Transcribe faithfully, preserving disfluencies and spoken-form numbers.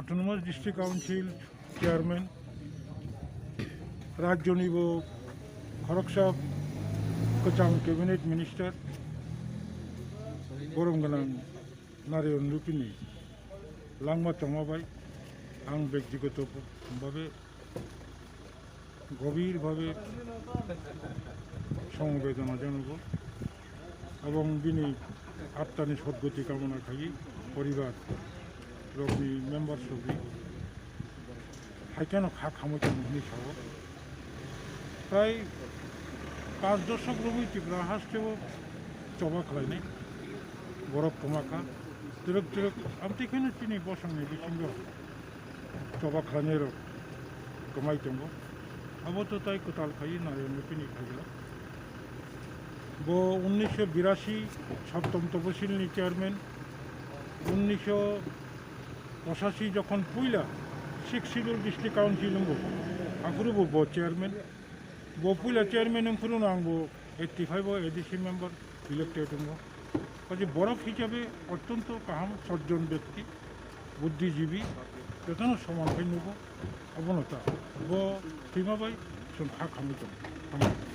Autonomous District Council Chairman, rajyoni bo khoroksa kwcham Cabinet Minister, borom gwnang Narayan Rupini langma chongma bai ang bektigoto bhabe gobir bhabe somobedona janago ebong bini atmani sodgoti kamona khai poribar rokni members rokni haikheno kha khamwi tongmani sao. Prai panch doshok romwi Tripura hasteo choba khlainai borok kwmakha. Twrwk twrwk amtwi kheno chini bosongni bisingo choba khlainairok kwmai tongo. Abo to tai kwtal khai Narayan Rupini khaijak. Bo unnisho birasi Saptam Tapasilni chairman, unnisho pochashi jokhon puila Sixth Schedule District Council wngbo, aphuru bo, bo chairman. Bo puila chairman wngphuru no ang bo eighty five o A D C member elected wngbo. Kaje borok hisabe ottonto kaham sojjon bekti, buddhijibi, jotono soman khai nugo, abono ta. Bo twima bai chwng kha khamwi tongo.